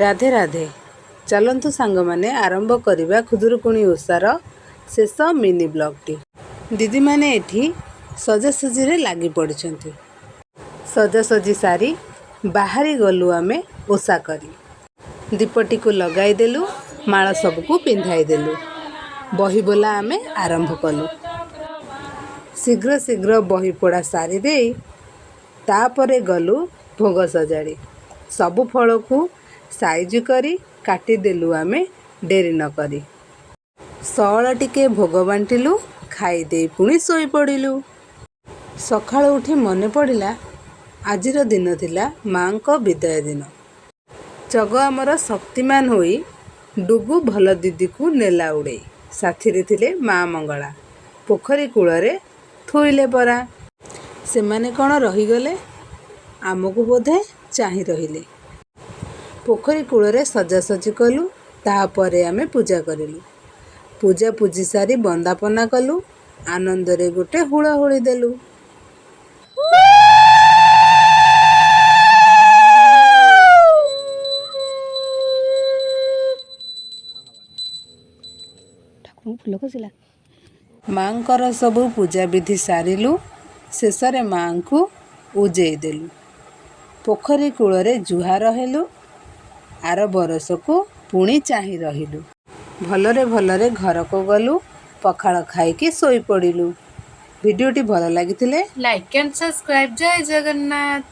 ରାଧେ ରାଧେ। ଚାଲନ୍ତୁ ସାଙ୍ଗମାନେ, ଆରମ୍ଭ କରିବା ଖୁଦୁରୁକୁଣୀ ଓଷାର ଶେଷ ମିନି ବ୍ଲଗ୍ଟି। ଦିଦିମାନେ ଏଠି ସଜାସଜିରେ ଲାଗି ପଡ଼ିଛନ୍ତି। ସଜାସଜି ସାରି ବାହାରି ଗଲୁ ଆମେ ଓଷା କରି। ଦୀପଟିକୁ ଲଗାଇଦେଲୁ, ମାଳ ସବୁକୁ ପିନ୍ଧାଇ ଦେଲୁ, ବହି ବୋଲା ଆମେ ଆରମ୍ଭ କଲୁ। ଶୀଘ୍ର ଶୀଘ୍ର ବହି ପଢ଼ା ସାରିଦେଇ ତାପରେ ଗଲୁ ଭୋଗ ସଜାଡ଼ି। ସବୁ ଫଳକୁ ସାଇଜ କରି କାଟିଦେଲୁ ଆମେ ଡେରି ନ କରି। ସଅଳ ଟିକେ ଭୋଗ ବାଣ୍ଟିଲୁ, ଖାଇଦେଇ ପୁଣି ଶୋଇପଡ଼ିଲୁ। ସକାଳୁ ଉଠି ମନେ ପଡ଼ିଲା, ଆଜିର ଦିନ ଥିଲା ମାଆଙ୍କ ବିଦାୟ ଦିନ। ଚଗ ଆମର ଶକ୍ତିମାନ ହୋଇ ଡୁଗୁ ଭଲ ଦିଦିକୁ ନେଲା ଉଡ଼େଇ। ସାଥିରେ ଥିଲେ ମା ମଙ୍ଗଳା, ପୋଖରୀ କୂଳରେ ଥୋଇଲେ ପରା। ସେମାନେ କ'ଣ ରହିଗଲେ, ଆମକୁ ବୋଧେ ଚାହିଁ ରହିଲେ। ପୋଖରୀ କୂଳରେ ସଜାସଜି କଲୁ, ତାପରେ ଆମେ ପୂଜା କରିଲୁ। ପୂଜା ପୂଜି ସାରି ବନ୍ଦାପନା କଲୁ, ଆନନ୍ଦରେ ଗୋଟେ ହୁଳହୁଳି ଦେଲୁ। ଠାକୁରଙ୍କୁ ଫୁଲ ଖସିଲା। ମାଙ୍କର ସବୁ ପୂଜାବିଧି ସାରିଲୁ, ଶେଷରେ ମାଙ୍କୁ ଉଜେଇ ଦେଲୁ। ପୋଖରୀ କୂଳରେ ଜୁହାର ହେଲୁ, ଆର ବରଷକୁ ପୁଣି ଚାହିଁ ରହିଲୁ। ଭଲରେ ଭଲରେ ଘରକୁ ଗଲୁ, ପଖାଳ ଖାଇକି ଶୋଇପଡ଼ିଲୁ। ଭିଡ଼ିଓଟି ଭଲ ଲାଗିଥିଲେ ଲାଇକ୍ ଆଣ୍ଡ ସବସ୍କ୍ରାଇବ୍। ଜୟ ଜଗନ୍ନାଥ।